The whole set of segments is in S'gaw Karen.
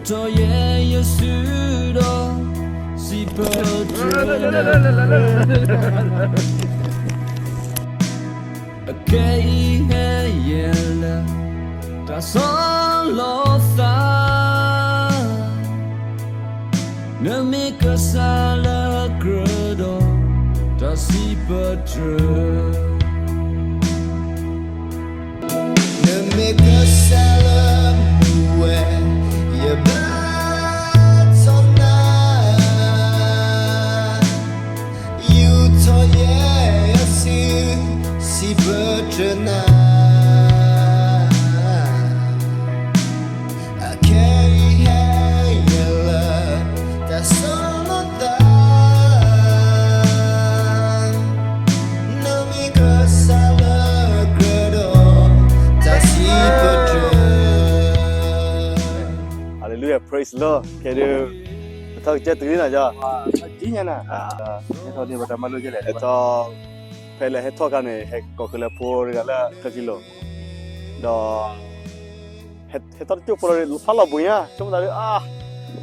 ထီၣ်ယဲယစုဒီး စံးပတြၢၤ အခဲအံၤဟဲယဲလၢ တၢ်ဆီလီၤသး နမ့ၢ်ကစၢ်လၢကြၢးဒီး တၢ်စံးပတြၢၤ နမ့ၢ်ကစၢ်လၢမူဝဲ ယဘါထီၣ်နၤ ယူာ်ထီၣ်ယဲအစု စံးပတြၢၤနၤ အခဲအံၤဟဲယဲလၢ တၢ်ဆီလီၤသး နမ့ၢ်ကစၢ်လၢကြၢးဒီး တၢ်စံးပတြၢၤ Hallelujah, praise the Lord. ခဲဒုး ပထီၣ်ကစၢၢ်တုၤလံနီၤ, ဟဲထီၣ်ဒ်ပတၢ်မၤလိလဲၣ်, ဟဲထီၣ် ဖဲလၢဟဲထီၣ်ခါန့ၣ် ဟဲကိးကလၢဖိတဂၤလၢထၢၣ်ခံလိၤ, ဒီး ဟဲထီၣ်တကၠိၢ်ဖိလီၤဒီး ဖးလီၤဘှံးညါ ဆိကမိၣ်သးဒီး အါ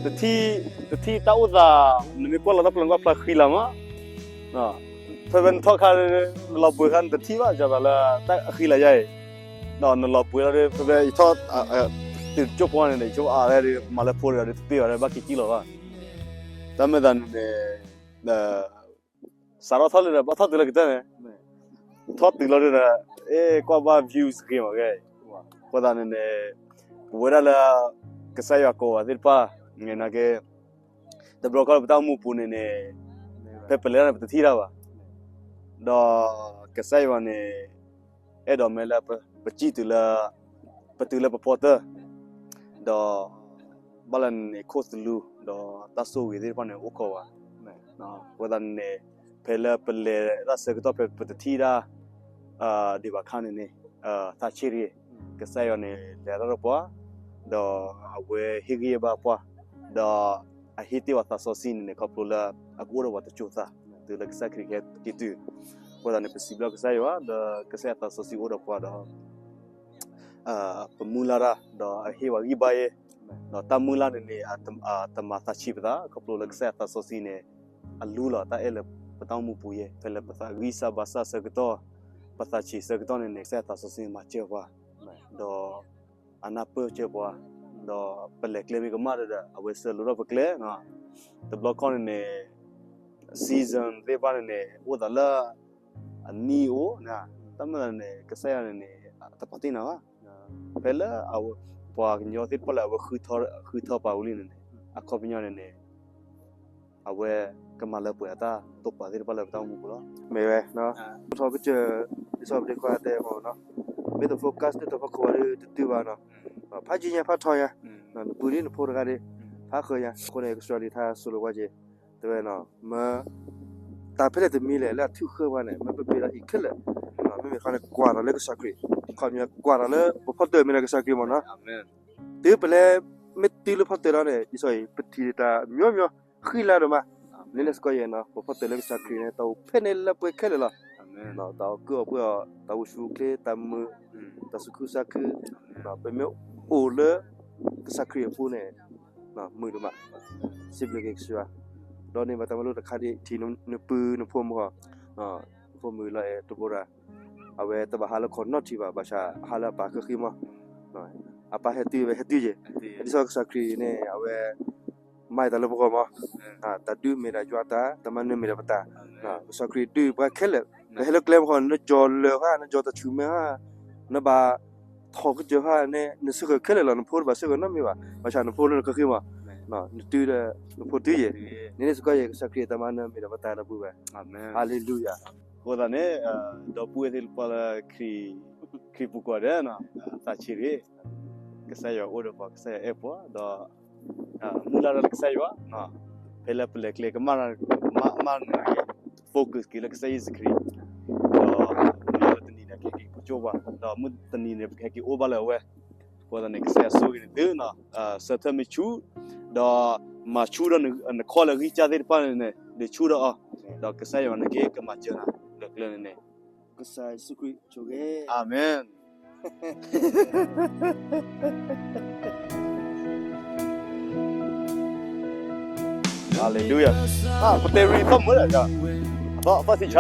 တထံၣ် တထံၣ်တၢ်အိၣ်သး နမ့ၢ်ကွၢ်လီၤတၢ်ပျၢၤကွၢ်ဖျါဃံလၤမး, ဖဲဖဲနထီၣ်ခါ နလီၤဘှံးခါနတထံၣ်ဘၣ် ယသးလၢတၢ်အဃံလၤယါအံၤ, ဒီးနလီၤဘှံးလီၤဒီး ဖဲဖဲယထီၣ် တုၤတကၠိၢ်ဖိန့ၣ် ယဆိကမိၣ်အါဒုး မၤလၢဖိတဂၤဒီးတပ့ၢ်ဘၣ်ဒီး ဘၣ်က့ၤကံၣ်လီၤဘၣ်, တၢ်မ့ၢ်သးန့ၣ်န့ၣ် စးထီၣ်ထီၣ်လံဒီး ဘၣ်ထီၣ်တုၤလၢကတၢၢ်န့ၣ်, ထီၣ်တုၤလီၤဒီး အဲၣ်ကွၢ်ဘၣ် views ဂ့ၤမးဂ့ၤ, အဃိသတးန့ၣ်န့ၣ် ပဝဲဒၣ်လၢ ကစၢ်ယွၤကိးဂၤသ့ၣ်တဖၣ် နာ်က့ တဘျီခီလၢပတၢ်အိၣ်မူပူၤန့ၣ်န့ၣ် ဖဲပလဲၤတၢ်န့ၣ် ပတထံၣ်တၢ်ဘၣ်, ဒီးကစၢ်ယွၤန့ၣ် အဲၣ်ဒိးမ့ၢ်လၢ ပစံၣ်တုၤလၢ ပတုၤလၢပဖီတၢၢ်, ဒီး ဘၣ်လၢန့ၣ် ခိၣ်သလုး ဒီးတၢ်ဆိၣ်ဂ့ၤသ့ၣ်တဖၣ်န့ၣ် အိၣ်ခိးဝဲ, အဃိသတးန့ၣ်န့ၣ် ဖဲလၢပလဲၤတၢ်ဆၢကတီၢ် ဖဲပတထံၣ်တၢ် ဒံးဘၣ်ခါန့ၣ်န့ၣ် သးဆံးတဂ့ၤ, ကစၢ်ယွၤန့ၣ် လဲၤတၢ်ဒီးပှၤ, ဒီးအဝဲဟ့ၣ်ဂံၢ်ဟ့ၣ်ဘါပှၤ, ဒီးအဟ့ၣ်တ့ၢ်ပှၤသးစီဆှံန့ၣ်န့ၣ် ခီဖျိလၢအကအိၣ်ဒီးပှၤတစိၤသး တုၤလၢကစၢ်ခရံာ်ကဟဲက့ၤတုၤ, အဃိသတးန့ၣ် ပစံးဘျုးကစၢ်ယွၤ ဒီးကစၢ်ယွၤသးစီဆှံအိၣ်ဒီးပှၤဒီး ပမုၢ်လၢ်တၢ် ဒီးအဟ့ၣ်ပှၤဂံၢ်ဘါယဲ, ဒီးတၢ်မုၢ်လၢ်န့ၣ်န့ၣ် တမၤသးဆံးပသး ခီဖျိလၢကစၢ်ယွၤသးစီဆှံန့ၣ် အလူလီၤတၢ်အဲၣ်လၢပတၢ်အိၣ်မူပူၤယဲ, ဖဲလၢပသးဂံၢ်စၢ်ဘါစၢ်ဆၢကတီၢ် ပသးဆံးဆၢကတီၢ်န့ၣ်န့ၣ် ကစၢ်ယွၤသးစီဆှံမၤစၢၤပှၤ, ဒီးအနၢ်ပၢၢ်စၢၤပှၤ, ဒီးပလဲၤကျဲမ့ၢ်ကမၣ်ဒီး အဝဲစၢၤလိာ်ထီၣ်ပကျဲ, တဘျီခီန့ၣ်န့ၣ် season သ့ၣ်တဖၣ်န့ၣ်န့ၣ် အိၣ်သးလၢ အနံၣ်အိၣ်, တၢ်မ့ၢ်သးန့ၣ် ကစၢ်ယွၤန့ၣ်န့ၣ် တပာ်တ့ၢ်နၤဘၣ်, ဖဲလၢ ပှၤကညီသ့ၣ်တဖၣ်လၢအဝဲ ဃုထၢပာ်ဝံၤလံန့ၣ်န့ၣ် အခီပညီန့ၣ်န့ၣ် အဝဲကမၤလၢပှဲၤအတၢ်တိာ်ပာ်သ့ၣ်တဖၣ်လၢပတၢ်အိၣ်မူပူၤလီၤ. မ့ၢ်ဝဲ, ထီၣ်ကစၢၢ် ဒ်သိးပဒ့ခွါတဲအီၤနီၤ, မ့ၢ်တ focus တၢ်ဖီခိၣ်ဘၣ်ဒီးတတုၤဘၣ်နီၤ, ဖးယံၤညါဖးထီညါ, နပုၢ်ဒ်နဖိတဂၤဒီး ဖးဃၢၤညါ, အဃိန့ၣ် ကစၢ်ယွၤလံာ်ထါဆိၣ်လိာ်ကွၢ်က့ၤ တဲဝဲနီၤ, မၢ တၢ်ဖဲလဲၣ်တမံၤလဲၣ် လၢအထုးဃၢပှၤန့ၣ် မ့ၢ်ပပှ့ၤဒီးအံၤခဲလၢာ်, မ့မ့ၢ်ခီန့ၣ် ကွၢ်တၢ်လၢကစၢ်ခရံာ်, ခီပညီကွၢ်တၢ်လၢပဖီတၢၢ်မ့ၢ်ဒီးကစၢ်ခရံာ်မ့ၢ်နီၤ, တုၤပလဲၤ မ့ၢ်တုၤလၢဖီတၢၢ်လီၤန့ၣ် ဒ်သိးအံၤ ပထံၣ်တၢ်မံၤမံၤ ဃံလၤဒိၣ်မး, လၢလၢစ့ၢ်ကီးယဲၢ်နီၤ ပဖီတၢၢ်လၢကစၢ်ခရံာ်န့ၣ် တၢ်အိၣ်ဖဲန့ၣ်လၢပှဲၤခဲလၢာ်လီၤ, တၢ်အီၣ်ကုၢ်အီၣ်ပှဲၤအီၤ တၢ်အိၣ်ဆူၣ်အိၣ်ချ့ တၢ်မုာ် တၢ်သူၣ်ခုသးခု, ပမ့ၢ်အိၣ်လၢ ကစၢ်ခရံာ်အပူၤန့ၣ် မုာ်ဒိၣ်မး, စံးဘျုးက့ၤကစၢ်ယွၤ, ဒီးန့ၣ်ဘၣ်တၢ်မၤလိတခါဒ်အံၤ ထံၣ်နပုၢ်နဖိမုၣ်ဃီ, နဖိမုၣ်လီၤအဲၣ်တဘိရၤ, အဝဲတဘၣ်ဟးလၢခီၣ်နီၣ်ထံးဘၣ် ဘၣ်ဆၣ်ဟးလၢအပၢ်ဃံဃံမး, အပၢ်ဟဲတုၤဝဲဟဲတုၤယဲၢ်, ဒ်သိးကစၢ်ခရံာ်န့ၣ် အဝဲ မၤတၢ်လၢပဂီၢ်မး, တၢ်ဒုးမ့ၢ်ဒၣ်ယွၤတၢ်, တၢ်မၤနၢၤမ့ၢ်ဒၣ်ပတၢ်, ကစၢ်ခရံာ်ဒုးပှၤခဲလၢာ်, နဟဲလၢကျဲမုၢ်ဃီ နကၠီၤလၢၤဧါ နကၠီၤတၢ်ဆူၣ်မဲဧါ, နဘၣ်ထီၣ်ကစၢၢ်ဧါန့ၣ် နစ့ၢ်ကီးခဲလၢာ်လီၤ နဖိတဘၣ်စ့ၢ်ကီးနီတမံၤဘၣ်, ဘၣ်ဆၣ်နဖိလၢနဃံဃံမး, နတုၤဒီး နဖိတုၤယဲၢ်, န့ၣ်န့ၣ်စ့ၢ်ကီးယဲၢ် ကစၢ်ခရံာ်တၢ်မၤနၢၤမ့ၢ်ဒၣ်ပတၢ်ဒီပုၢ်ဝဲၢ်, ဟါလ့လူယၤ, အဃိသတးန့ၣ် ဒီပုၢ်ဝဲၢ်သ့ၣ်တဖၣ်လၢ ခရံာ်ပူၤကွၢ်ဒီး သးဆံးတဂ့ၤ, ကစၢ်ယွၤအိၣ်ဒီးပှၤ ကစၢ်ယွၤအဲၣ်ပှၤဒီး မုၢ်လၢ်လၢကစၢ်ယွၤ, ဖဲလၢပလဲၤကျဲကမၣ်မးန့ၣ် focus က့ၤလၢကစၢ်ယ့ၣ်ၡူးခရံာ်, ဒီးမုၢ်လၢ်လၢတနံၤန့ၣ် ကဟဲက့ၤကၠိဘၣ်, ဒီးမုၢ်တနံၤန့ၣ် ပကဟဲက့ၤအိၣ်ဘၣ်လၢအဝဲ, အဃိသတးန့ၣ် ကစၢ်ယွၤဆိၣ်ဂ့ၤနသု, ဆၢထၢၣ်မ့ၢ်ဆူၣ်, ဒီးမၤဆူၣ်ဒီးနခီၣ်လၢအဂံၢ်စၢ်သ့ၣ်တဖၣ်န့ၣ် ဒုးဆူၣ်ဒီးအီၤ, ဒီးကစၢ်ယွၤန့ၣ်က့ၤကမၤစၢၤနၤ လၢကျဲန့ၣ်န့ၣ်, ကစၢ်ယ့ၣ်ၡူးခရံာ်ဆိၣ်ဂ့ၤ, အၤမ့ၣ်. Hallelujah. ပတဲရံသီၣ်မုၢ်ဒီး အသီၣ်သံဆါဒီး န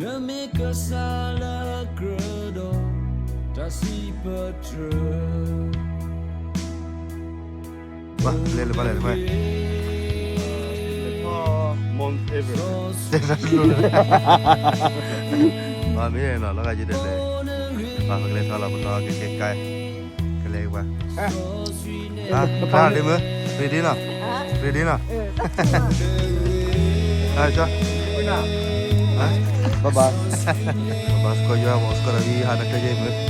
မ့ၢ်ကစၢ်လၢကြၢးဒီး တၢ်စံးပတြၢၤ ဘၣ်လဲၤလၢၤဘၣ်လဲၤလၢၤခွဲ Mount Everest ဘၣ်မ့ၢ်နီၤ လီၤဂာ်ယုဒၣ်လဲၣ် ဘၣ်ပကလဲၤထီၣ်လီၤပနီၣ်ကဲကဲကဲ ကလဲၤဘၣ် တၢ်ဒ့မုၣ် ready နီၤ ready နီၤ ဘၣ်ဘၣ် ဘၣ်စကီယွၤ ဘၣ်စကီတၢ်ဝံဟးတၢ်ခဲယဲမုၣ်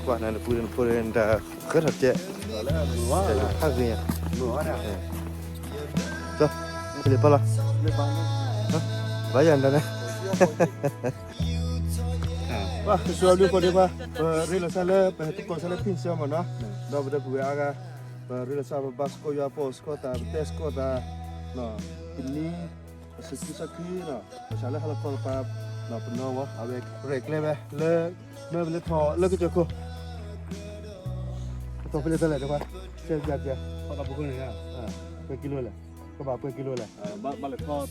ကွၢ်နၤလၢပူၤနဖိန့ၣ် တၢ်ဃၢထီၣ်ကဲ ဟးဂ့ၤညါ ကလံၤပၢ်လီၤ ဘၣ်ယၤဒၣ်န့ၣ် ပှၤကဆှီဘျုးဖိဒံးဘၣ် ပရ့လိာ်သးလၢပဟဲသကိးဆၢလၢဖံၣ်စၢမ့ၢ်နီၤ ဒီးပဒီပုၢ်ဝဲၢ်အါဂၤ ပရ့လိာ်သးပဘၣ်စကိးယွၤပှၤစကိးသး ပတဲစကိးသး ပနံၤ ပစံးကူစခါနီၤ ပစးလၢဟါလီၤခီလီၤပၤ ပနီၢ်ဝဲ အဝဲရဲၣ်ကျဲၤဝဲလၢ မ့ၢ်ပလဲၤထီၣ်လၢကစၢၢ်ခိၣ် ထီၣ်ဖဲလဲၣ်တလဲၣ်တခွါ ကဲကဲကဲ ပှဲၤကံလိလဲၣ် ကဘၣ်ပှဲၤကံလိလဲၣ် ဘၣ်လဲၤထီၣ် တ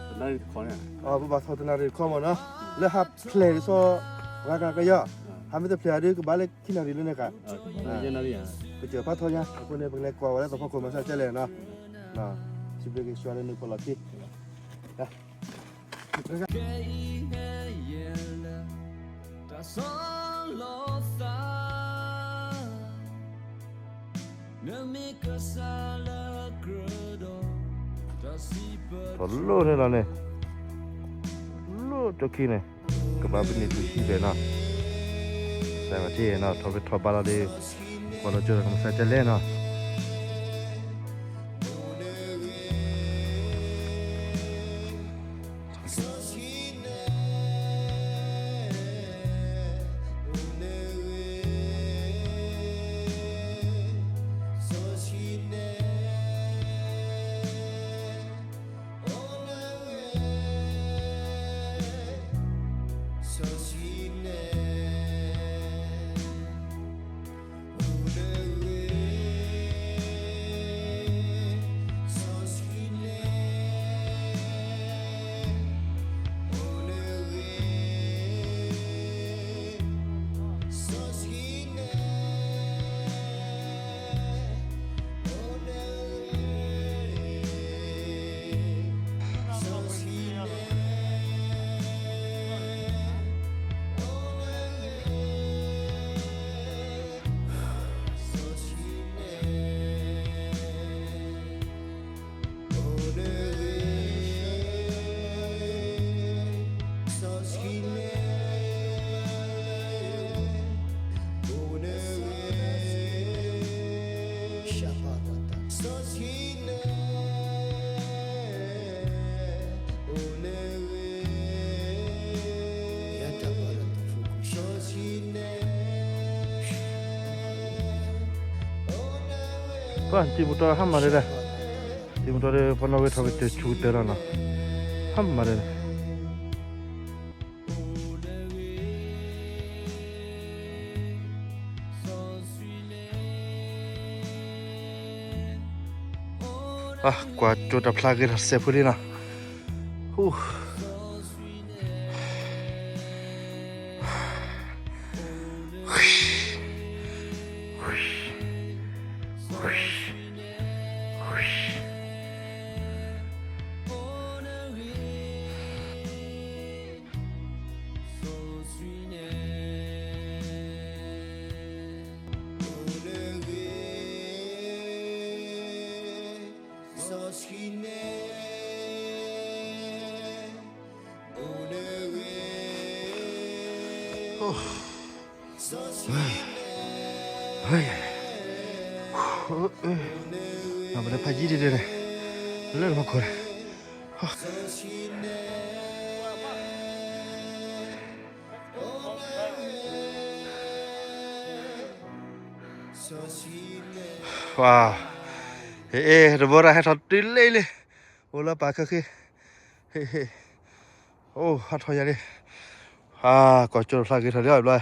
နၣ်ရံၣ်တခီန့ၣ် ပဘၣ်ထီၣ်တနၣ်ရံၣ်တခီမ့ၢ်နီၤ လၢဟးဖျဲးဒ်သိး ပှၤကကယီၢ် ဟးမ့ၢ်တဖျဲးဒ်ကဘၣ်လၢခံနၣ်ရံၣ်လၢန့ၣ်က ကစၢၢ်ဖးထီညါ အဃိန့ၣ် ပကလဲၤကွၢ်ဝဲလၢသဖီခိၣ်မၤစၢ်ကဲလဲၣ်နီၤ စံးဘျုးက့ၤစှၤလၢနုာ်ပလီၢ်ခံ ထီၣ်လိၣ်န့ၣ်လီၤန့ၣ် လိၣ်ကၠိခံန့ၣ် ကဘၣ်ပနံာ်သူၣ်ဆံၣ်လဲၣ်နီၤ စးဝဲထံၣ်နီၤ ထီၣ်ဖဲထီၣ်ဘးလီၤဒီး ကွၢ်လီၤကၠိဒီးကမၤစၢ်ကဲလဲၣ်နီၤ ပှၤတံၤမူတီဟါမၢ်ဒဲဒၣ်, တံၤမူတီဒီး ပှၤနီၣ်ဂံၢ်ထီၣ်ကစၢၢ်ဆူၣ်ကတၢၢ်လီၤနီၤ, ဟါမၢ်ဒဲဒၣ်. ကွၢ်ကၠိတဖျါဂ့ၤထီၣ်စဲးဖိလံနီၤ, ဟူ ပနဖးယံၤဒ်ဒ်န့ၣ် လၢနဖးခိၣ်န့ၣ် ဝါ, ဟ့ၣ်, တဘိရၣ်ဟဲထီၣ်တုၤလံလံ, အိၣ်လၢပာ်ခၢၣ်ဃ့, ဟ့ၣ်, အိၣ်ဟးထီၣ်ယၤလံ, ဟါ, ကီၢ်ကၠိတဖျါဂ့ၤထီၣ်လံ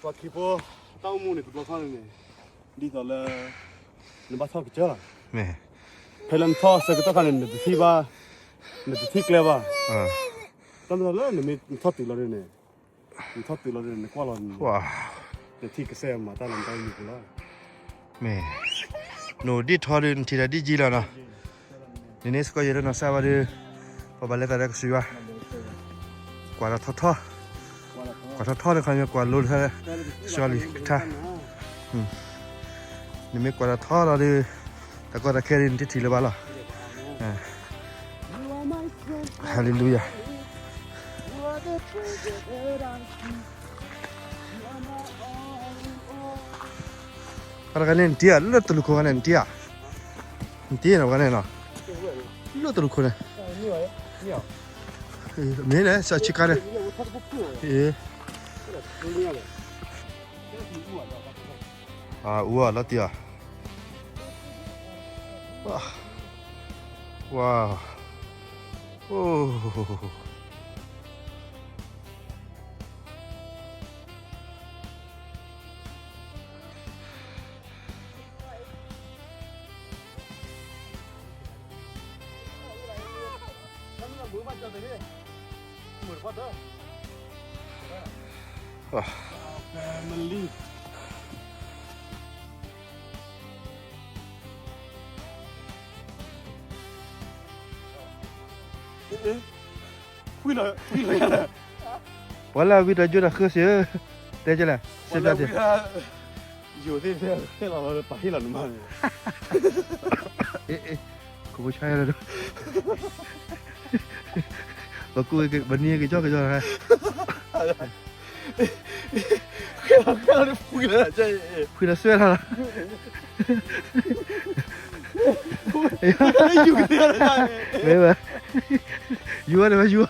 ဘျီ ပှၤခံဖိ တၢ်အိၣ်မူန့ၣ် တဘျီခီန့ၣ်န့ၣ် ဒ်သိးလၢ နဘၣ်ထီၣ်ကစၢၢ်လီၤ, ဖဲလၢနထီၣ်ဆၢကတီၢ်ခါန့ၣ် နတထံၣ်ဘၣ်, နတထံၣ်ကျဲဘၣ်, တၢ်မ့ၢ်လၢနမ့ၢ်နထီၣ်တုၤလီၤဒ်န့ၣ်, နထီၣ်တုၤလီၤဒ်န့ၣ် နကွၢ်လီၤန့ၣ် နထံၣ်ကစၢ်ယွၤမၤတၢ်လၢနတၢ်အိၣ်မူပူၤလီၤ. မ့ၢ်, နအိၣ်ဒံၣ်ထီဒုး နထံၣ်တၢ်ဒ်ကံလီၤနီၤ, နန့ၣ်စ့ၢ်ကီးယဲၢ်လၢနီၢ်ကစၢ်ဘၣ်ဒီး ပဘၣ်လဲၤသးဒီးကစၢ်ယွၤ, ကွၢ်ထီၣ်ထီ, ကွၢ်ထီၣ်ထီန့ၣ်ခီ မ့ၢ်ကွၢ်လိတၢ် ကစၢ်ယွၤလံာ်ကထါ, နမ့ၢ်ကွၢ်ထီၣ်ထီလီၤဒီး တၢ်ကီတၢ်ခဲဒ်န့ၣ် နတထံၣ်လၢၤဘၣ်လီၤ. Hallelujah. တဂၤန့ၣ် နတံၤဧါ, လၢတလူခိၣ်ဂၤန့ၣ် နတံၤဧါ, နတံၤနီၤ ပှၤန့ၣ်နီၤ, လၢတလူခိၣ်န့ၣ်, မ့ၢ်န့ၣ် စီၤဆံကါန့ၣ်, အူအီၤလီၤတံၤဧါ, ဝါ, အိၣ် ပှၤလၢအဝံတၢ်ယိတၢ်ဃၢစ့ၢ်, တဲကလဲၣ်, စဲးပျၢ်သ့ၣ်, ယိၤသ့ၣ်သ့ၣ်လီၤလီၤ ပာ်ဟ့ၣ်လီၤနမါန့ၣ်, ခိၣ်ဖိဆါယၤလီၤ, ပကူ, ပနံၤကကၠီကကၠီ, ဖှံလီၤဆွဲလီၤ, မ့ၢ်ဝဲ, ယူၤဝဲန့ၣ်ဝဲယူၤ,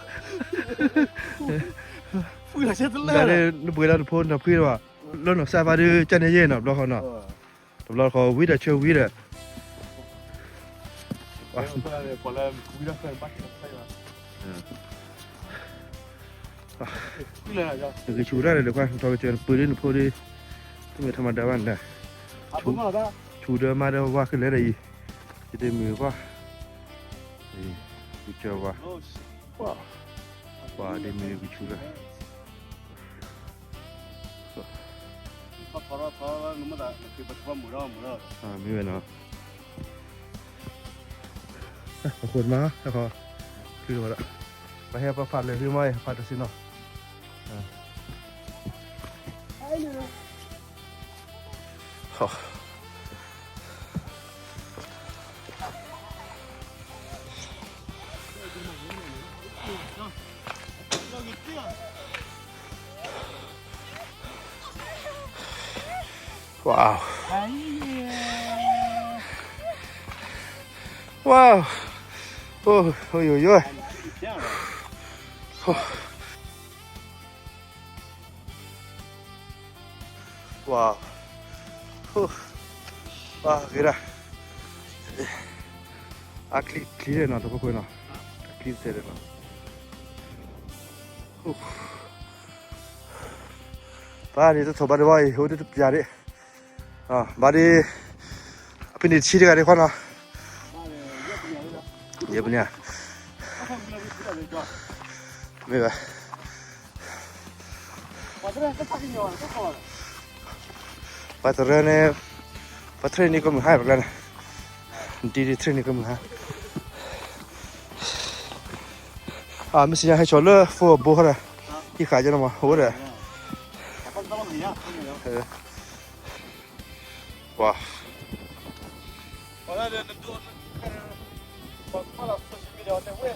နပှ့ၤလၢနဖိနဖှံလီၤဘၣ်, လၢနီၢ်ကစၢ်ဘၣ်ဒီး ကန့ၣ်ယဲၢ်နီၤ တဘျီဃီနီၤ, တဘျီဃီဝံဒီးဆၢဝံဒီး နကဆူၣ်တၢ်န့ၣ် နကဆူၣ်တၢ်န့ၣ်ဒီး ကွၢ် နထီၣ်ကစၢၢ် နပှ့ၤလၢနဖိဒီး တမ့ၢ်ထီမၤဒါဘၣ်န့ၣ်, ဆူၣ်ဒီးမါဒီးဝါကလဲၤဒီးအံၤ, ယတမုာ်ကွၢ်, ကစၢၢ်ဝါ, ပှၤဒ်မ့ၢ်ကဆူၣ်တၢ် မ့ၢ်ဝဲနီၤ, အဃိမး, ပဟဲပဖးလၢာ်ဃ့မး ဖးတစ့ၢ်နီၤ. Wow. Wow. Oh, ôi, ôi, ôi. Wow. Wow, ghi ra. အချံ, ချံန့ၣ်နီၤ တဖိခွဲးနီၤ, အချံတဲဒၣ်နီၤ. ဘၣ်ဒ်တထီၣ်ဘၣ်ဒံးဘၣ်အံၤ အိၣ်ဒံးတပျၢ်ဒံး, ဘၣ်ဒံး, အဖဲန့ၣ်တဆံတဂၤဒံးခွါနီၤ, ယဲၢ်ပညါ, မ့ၢ်ဘၣ် ပှၤတရၢန့ၣ်, ပှၤ train န့ၣ် ကမုၢ်ဟါပကျါန့ၣ်, ဒ်ဒ် train န့ၣ် ကမုၢ်ဟါ, အမ့ၢ်စံးညါဟဲဆီၣ်လၢ phone အဘိဃီဒီး, ဟံးဃာ်ကနီၤမး အိၣ်ဒီး, ပှၤ ပှၤလၢနဒိး, ပှၤကမၣ်လီၤ social media န့ၣ်ဝဲ,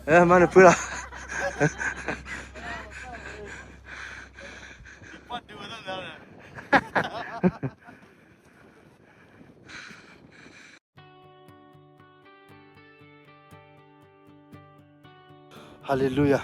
အဲ မၤနဖုလီၤ. Hallelujah.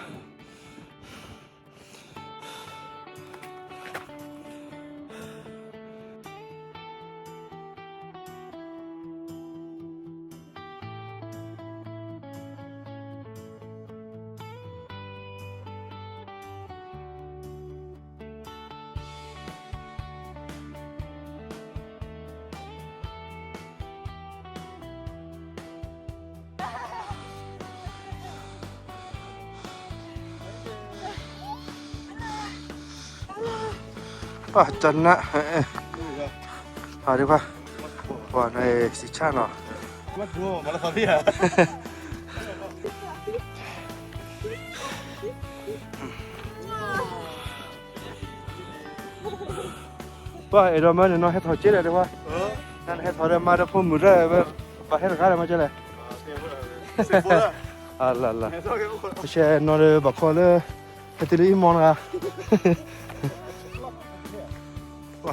Pah, cannak. Hari, Pak. Wah, naik si Cano. Pak, အဲၣ်ဒိးမၤန့ၣ် နီၢ်ဟဲထီၣ်က့ၤဒီး တဲဝဲ, နဟဲထီၣ်ဒီး မၤဒီးဖိမုၣ်ဒီး ဘၣ်ဟဲတဂၤဒီး မၤကလဲၣ်. အလၢ်လၢ်, ပဆဲးနီၢ်ဒီး ဘၣ်ခီလၢ ဟဲတုၤလၢအံၤမီၢ်တဂၤ,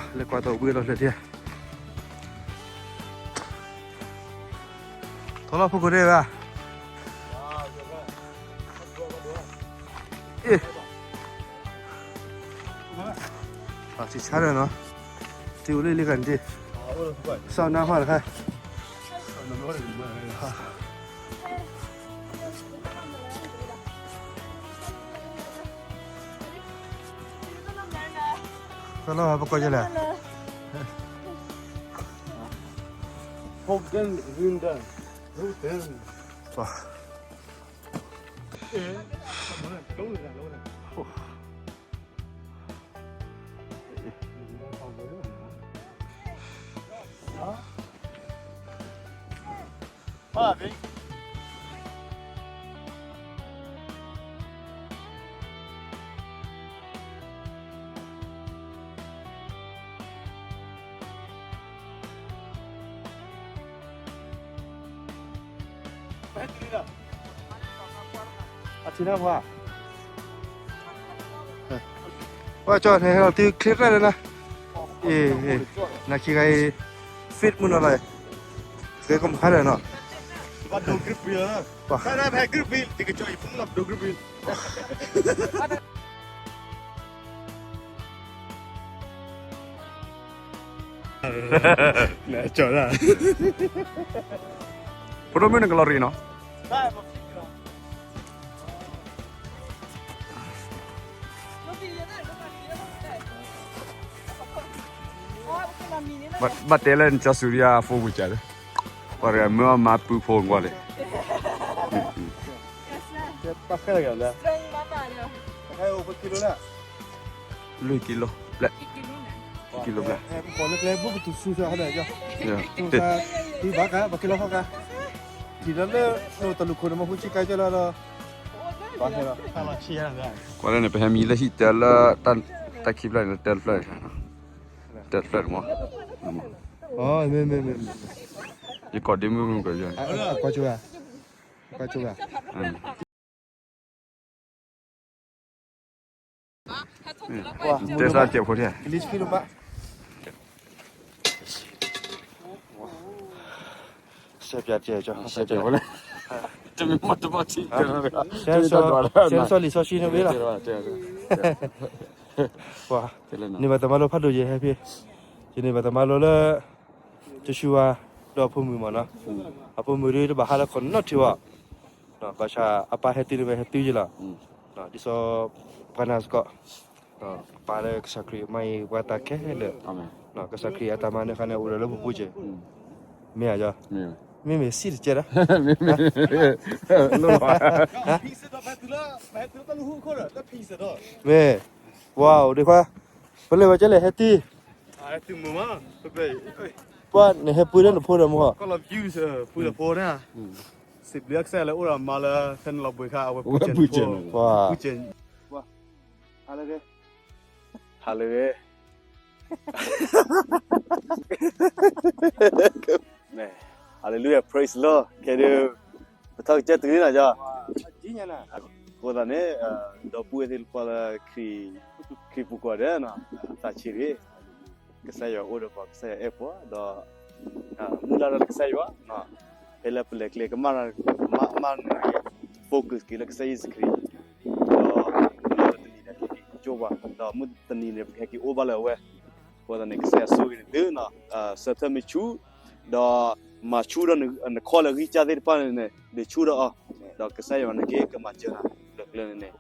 လဲၤကွၢ်သိးဝံၤလီၤလၢာ်ဒၣ်, ထီၣ်လီၤဖိခိၣ်ဒဲးဘၣ်, အ့ၣ်, အဆံးဆါဒီးနီၤ, တုၤအိၣ်လၢလံကန့ၣ်, စီၢ်နါဟီၣ်တခါ သလီၤပကီၢ်ယဲလဲၣ်. အထံၣ်နၢ်ပှၤ, ပှၤကၠီန့ၣ် ဟဲလီၤတုၤချ့ဖျၢၣ်လၢနၤ, အ့ၣ်, နခံဂၤအံၤ fit မုၢ်နီၤလီၤ, ဂဲၤကီၢ်မုၢ်ခါဒီးနီၤ, ပှၤ ဖိဒိၣ်မုၣ်န့ၣ် ကလီၤရံနီၤ, ဘၣ်တဲလၢနကၠီစူၤဒံးအဖိပူၤကၢ်လၢ, ပှၤတဂၤမ့ၢ်အီၣ်မၤပုဖိကွၢ်လံ, လွံၢ်ကံလိဘျဲၣ်, ကံလိဘျဲၣ်, ပကလီၤကါ, ပကလီၤကါ, ထံၣ်လၢလၢတၢ်လူၢ်ခိၣ်န့ၣ် မ့ၢ်ဟူဆံကါကၢလီၤဒီး, ကွၢ်လၢန့ၣ် ပဟဲမံလၢဟံၣ်တၢလၢ တၢ်ခံဖျၢၣ်န့ၣ် တၢတဖျၢၣ်, တၢတဖျၢၣ်မ့ၢ်, ယကိးဒ့မုၣ်မုၣ်ကယီၤ, ကွၢ်ကၠိဂၤ, ကွၢ်ကၠိဂၤ. တဲစၢ်ကဲးဖိလံ, ဆဲးပၠးတဲကၠီ, ဆဲးပၠးဖိလံ, တမ့ၢ်မ့ၢ်တဘၣ်ထံၣ်, တဲတၢ်ဒွးလၢ, တဲတၢ်စီလံာ်စီဆှံန့ၣ်ဝံၤလီၤ, ပှၤ, န့ၢ်ဘၣ်သမါလိဖးဒိၣ်ယဲဟဲဖဲ, ယန့ၢ်ဘၣ်သမါလိလၢ ကဆူဝါ, ဒီးအဖိမုၣ်မ့ၢ်နီၤ, အဖိမုၣ်ဒ်တဘၣ်ဟးလၢခိၣ်နီတထံၣ်ဘၣ်, ဘၣ်ဆၣ်အပၢ်ဟဲတုၤန့ၣ် ဝဲဟဲတုၤယဲလီၤ, ဒ်သိး ပှၤနၢ်စ့ၢ်ကီး, ပၢ်လၢကစၢ်ခရံာ်မၤအံၤပှၤတၢ်ခဲလၢာ်, ကစၢ်ခရံာ်အတၢ်မၤန့ၣ်ဃါန့ၣ် အိၣ်ဒီးလၢပပူၤက့ၤ, မ့ၢ်ဧါ, မ့မ့ၢ်စံၣ်တကဲဒီး, မ့ၢ် ဝါ အိၣ်ဒံးခွါ, ပလဲၤဝဲကဲလဲၣ် ဟဲတံၢ်, ပှၤနဟဲပှ့ၤလၢနဖိဒီးမ့ၢ်, စံးဘျုးကစၢ်လၢအိၣ်ဒီးမါလၢ ဖဲနလီၤဘှံးခါ အဝဲပူၤစဲး, ပှၤ ဟါလၢအဂ့ၤ, Hallelujah, praise the Lord. ခဲဒုး ပထီၣ်ကစၢၢ်တုၤန့ၣ်နီၤ, အဃိသတးန့ၣ် ဒီပုၢ်ဝဲၢ်သ့ၣ်တဖၣ်လၢ ခရံာ်ပူၤကွံာ်ဒီး သးဆံးတဂ့ၤ, ကစၢ်ယွၤအိၣ်ဒီးပှၤ, ကစၢ်ယွၤအဲၣ်ပှၤ, ဒီး မုၢ်လၢ်ဒီးလၢကစၢ်ယွၤ, ဖဲလၢပလဲၤကျဲကမၣ်, မၣ်န့ၣ် focus က့ၤလၢကစၢ်ယ့ၣ်ၡူးခရံာ်, ဒီးမုၢ်လၢ်လၢတနံၤန့ၣ် ကက့ၤကၠိပှၤ, ဒီးမုၢ်တနံၤန့ၣ် ပကဟဲက့ၤအိၣ်ဘၣ်လၢအဝဲ, အဃိသတးန့ၣ် ကစၢ်ယွၤဆိၣ်ဂ့ၤနသုနီၤ, ဆၢထၢၣ်မ့ၢ်ဆူၣ်, ဒီးမၤဆူၣ်ဒီးန, နခီလၢအဂံၢ်စၢ်သ့ၣ်တဖၣ်န့ၣ်န့ၣ် ဒုးဆူၣ်ဒီးအီၤ, ဒီးကစၢ်ယွၤန့ၣ်က့ၤကမၤစၢၤနၤလၢကျဲန့ၣ်န့ၣ်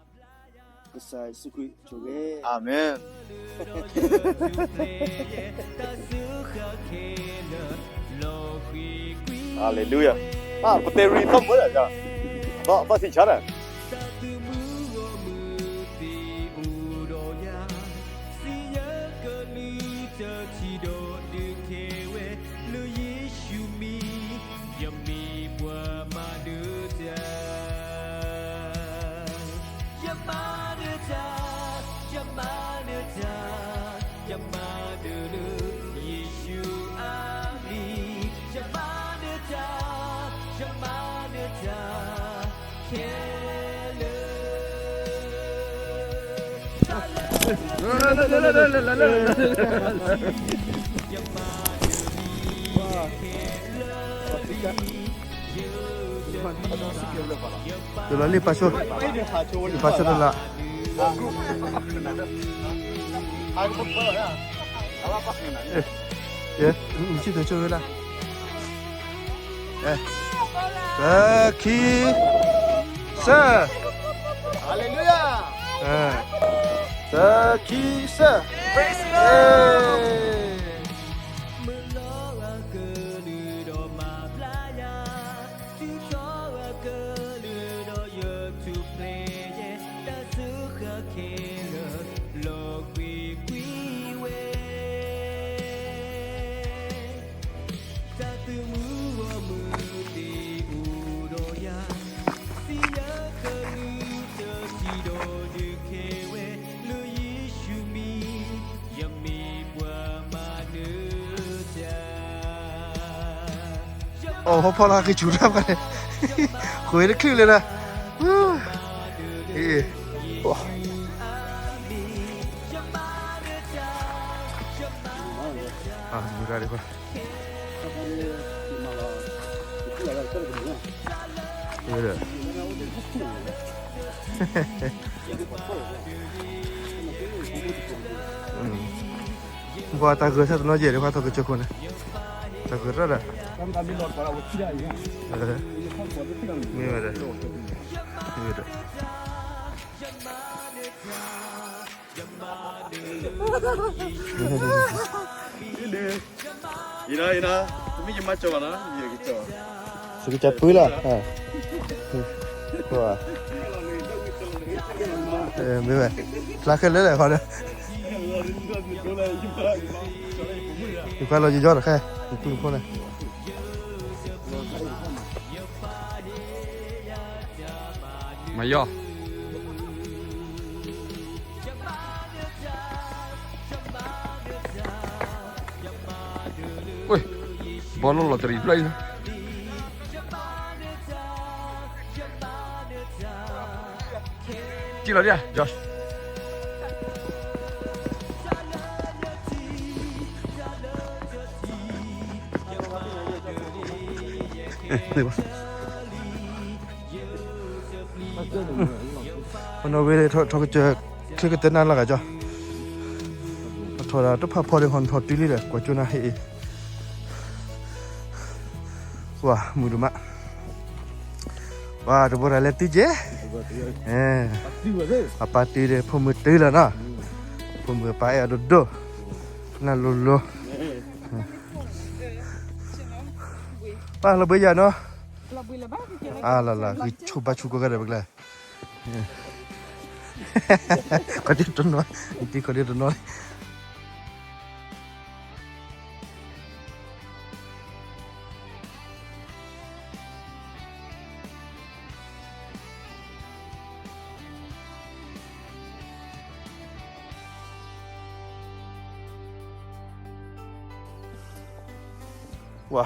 ကစၢ်ယ့ၣ်ၡူးခရံာ်ဆိၣ်ဂ့ၤ, အၤမ့ၣ်. Hallelujah. ပတဲရံသီၣ်မုၢ်လၢ, ဘၣ်သ့ၣ်ဆါဒီး သးသမူအိၣ်မူသ့အိၣ်ဒီးယၤ, စံးယကလုၢ်တထံၣ်ဒီးဒုးခဲဝဲလၢယ့ၣ်ၡူးမံၤ, ယမ့ၢ်ပှၤမၤဒၢတၢ်, ယမၤဒၢတၢ်, ယမၤဒၢတၢ်, ယမၤဒၢလၢယ့ၣ်ၡူးအမံၤ, ယမၤဒၢတၢ်, ယမၤဒၢတၢ်ခဲလၢာ်. တလီၤလံပာ်ဆိ, ပာ်ဆိတလီၤ, မုၢ်ဆံၣ်ထီၣ်ဆိဝဲဒၣ်, သၢ, ခံ, သၢ, Hallelujah, သၢ, ခံ, သၢ, Praise the Lord. မုၢ်လီၤအကလုၢ်ဒီးမၤဘျါယၤ, တုၤထီၣ်အကလုၢ်ဒီးယထူၣ်ဖျဲးယဲ, တၢ်စၢဃာ်ခဲလၢာ်လီၤကွံာ်ကွံာ်ဝဲ, သးသမူအိၣ်မူသ့အိၣ်ဒီးယၤ, စံးယကလုၢ်တထံၣ်ဒီးဒုးခဲဝဲလၢယ့ၣ်ၡူးမံၤ, ယမ့ၢ်ပှၤမၤဒၢတၢ်. အိၣ်ဖီဖီလၢကဆူၣ်တၢ်ဖဲန့ၣ်, ဃုာ်တချုးလၢၤဒီး, အ့ၣ်, အါ, မူဒါဒံးခွါ, ဒီး ပှၤတၢ်ဂၢၢ်ဆၢတနီၤယဲၢ်ဒံး ပှၤထီၣ်ကစၢၢ်ခိၣ်န့ၣ်, တၢ်ဂၢၢ်ရၣ်ဒီး, မ့ၢ်ဝဲဒီး, မ့ၢ်ဝဲဒီး ယနီၤ, ယနီၤ, တမ့ၢ်ယမါကၠီဘၣ်နီၤ, ယကစၢ်, ယကစၢ်ပှ့ၤလီၤ, မ့ၢ်ဝဲ, ဖျါခဲလၢာ်လၢခီဒီး, ယဖျါလီၤယယီတခါ, ယတူၢ်တဖိန့ၣ် မၤယီၢ်, ဘီလီၢ်လီၤတရံးဖျၢၣ်အံၤ, ကံၣ်လီၤဒၣ်, Josh. ပနီၣ်ဝဲထီၣ်ကစၢၢ် ချ့ကတၢၢ်နၢ်လၢဂၤကၠီ, ထီၣ်ဒၣ်တဖၣ်ဖီဒံး ဟီထီၣ်တုၤလံဒီး ကွၢ်ကၠိနၢ်ဟ့ၣ်အံၤ, ဝါ မုာ်ဒိၣ်မး, ဝါ တဘိရၤလဲၤတုၤက့ၤ, အပၢ်တုၤဒီး ဖိမုၣ်တုၤလီၤနီၤ, ဖိမုၣ်အပၢ်အဲၣ်အီၤဒိၣ်ဒိၣ်, နၢ်လိၤလိၤ, ပၢ်လီၤဘှံးယၤနီၤ, အါလီၤလီၤ ဂံၢ်ဆူၣ်ဘါဆူၣ်ကိးဂၤဒဲးပကျဲ, ခီဒံတနီၤ, တံၤခီဒံတနီၤလံ. ဝါ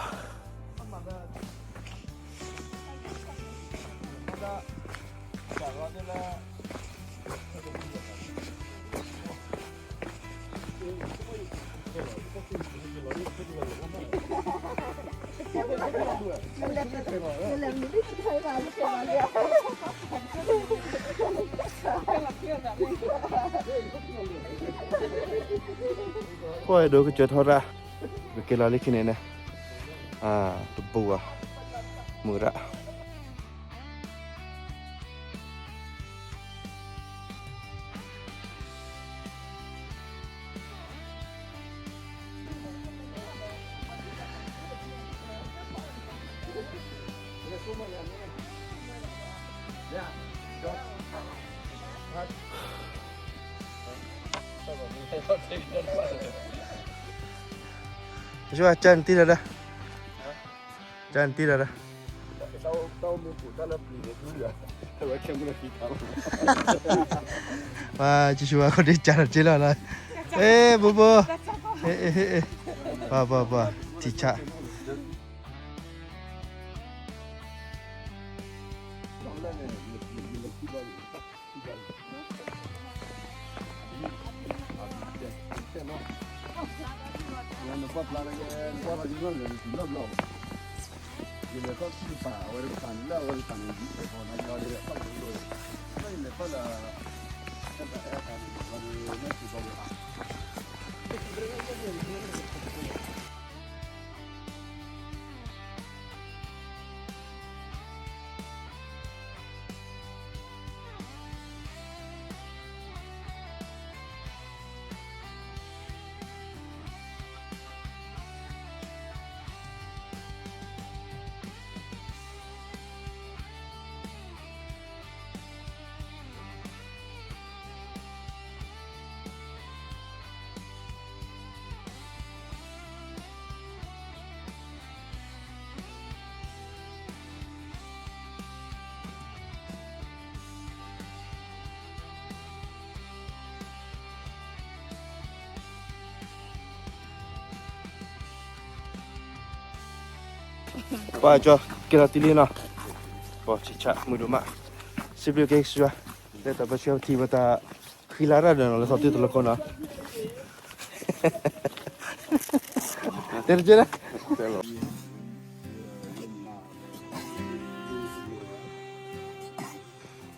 ကွၢ်ဒိကစၢၤထီရၣ်, ပက့ၤလီၤလၢခံန့ၣ်န့ၣ်, တဘူးဘၣ်, မုၢ်ရၣ် ကၠၢ်နတံၢ်လီၤဒီး, ကၠၢ်နတံၢ်လီၤဒီး, ဝါကၠီဆူဝါခိၣ်ဒ့ကၠၢ်ထီၣ်က့လီၤလီၤ, အဲ ဘိဘိ, ပှၤပှၤပှၤ, ထံဆး ပှၤကၠီ က့ၤလီၤတံၢ်လံနီၤ, ပှၤဆံးဆးမုာ်ဒိၣ်မး, စံးဘျုးက့ၤကစၢ်ယွၤ, လၢတၢ်ပၢဆှၢပထံၣ်ဘၣ်တၢ်ဃံလၤတၢ်ဒီးနီၤ လၢသီတံၢ်တလီၢ်ကီၢ်နီၤ, တဲတက့ၢ်လၢ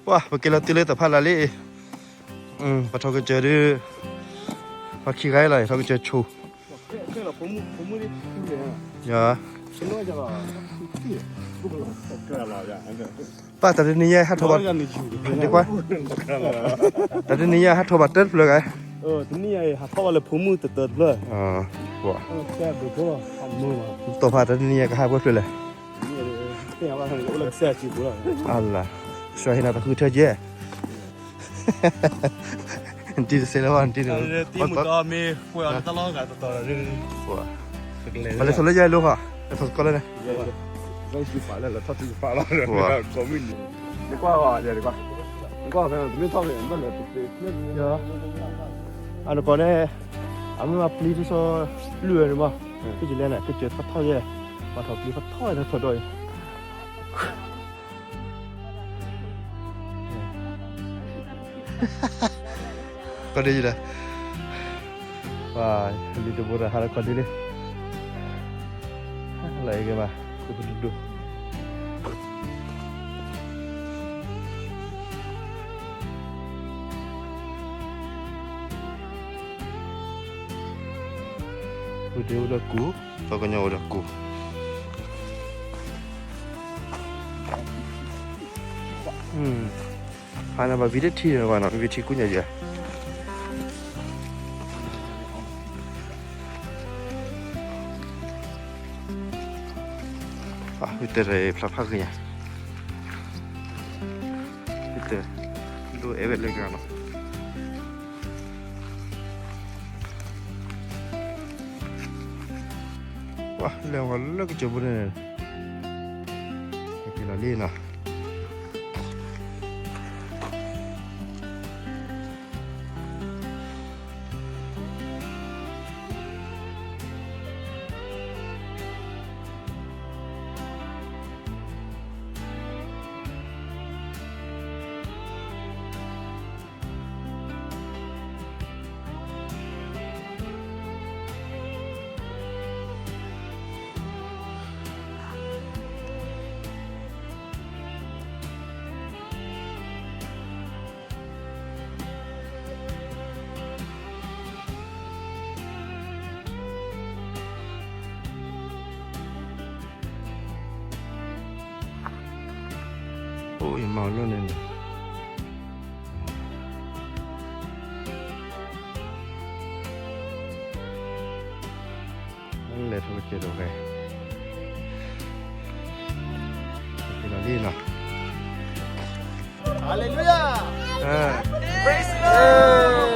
ပှၤ ပက့ၤလီၤတုၤလၢတၢ်ဖးလၢ်လံ, ပှၤထီၣ်ကစၢၤဒုး, ပှၤခံဂၤလီၤ ထီၣ်ကစၢၤဆိ, ပၢ်တၢ်တနံၤညါဟးထီၣ်ဘၣ်, ဒ်ကွၢ်, တၢ်တနံၤညါဟးထီၣ်ဘၣ်တၢ်တဖျၢၣ်ဂၤ, တနံၤညါဟးထီၣ်ဘၣ်တၢ်တဖျၢၣ်ဂၤ, တီၢ်ဖးတၢ်တနံၤညါကဟးပှဲၤဖျၢၣ်လဲၣ်, အလၤ, ကစၢ်ဟ့ၣ်နၤတၢ်ဃုထၢကဲ နတံၤတစဲးလၢၤဘၣ် နတံၤတ, မ့ၢ်ပှဲၤအီၤလၢတၢ်လီၢ်ဂၤတတီၤဒီး, ပှၤလဲၤထီၣ်လၢယဲၢ်လိၤဃီ, လဲၤထီၣ်စကီးလၢန့ၣ်, နကွၢ်, နကွၢ်, အနကီၢ်န့ၣ်, အမ့ၢ်ပျံၤတဆီ, လွံၢ်ဝဲန့ၣ်မး, ကလဲၤန့ၣ် ကစၢၤထီၣ်ထီၣ်ယဲၢ်, ပှၤထီၣ်ပျံၤထီၣ်ထီၣ်ဝဲထီၣ်ဒီးအံၤ ခီဒ့ယလဲၣ်, ပှၤ, လံတဘိရၤဟးလၢခီဒ့လံ, လၢအဂ့ၤဘၣ်, ဒိၣ်ဒိၣ်, ဒ့အိၣ်ဒီးကူ, ပှၤကညီအိၣ်ဒီးကူ ဖးန့ၣ်ဘၣ် ဝံၤတထံၣ်န့ၣ်ဘၣ်နီၤ ဝံၤထံကူၣ်ညါယဲၢ်, ဝံၤတဲဖျါဖးကညါ, ဝံၤတဲ, ဒိၣ်အဲၣ်ဝဲလၢကနီၤ ပှၤလဲၤဝဲလၢကစၢၢ်ပူၤန့ၣ်, က့ၤလီၤလံနီၤ. အိၣ်ယမၤအီၤလီၢ်န့ၣ်န့ၣ်, လဲၤထီၣ်ကစဲးဒီးဂဲၤ, လီၤလံနီၤ, Hallelujah, praise the Lord.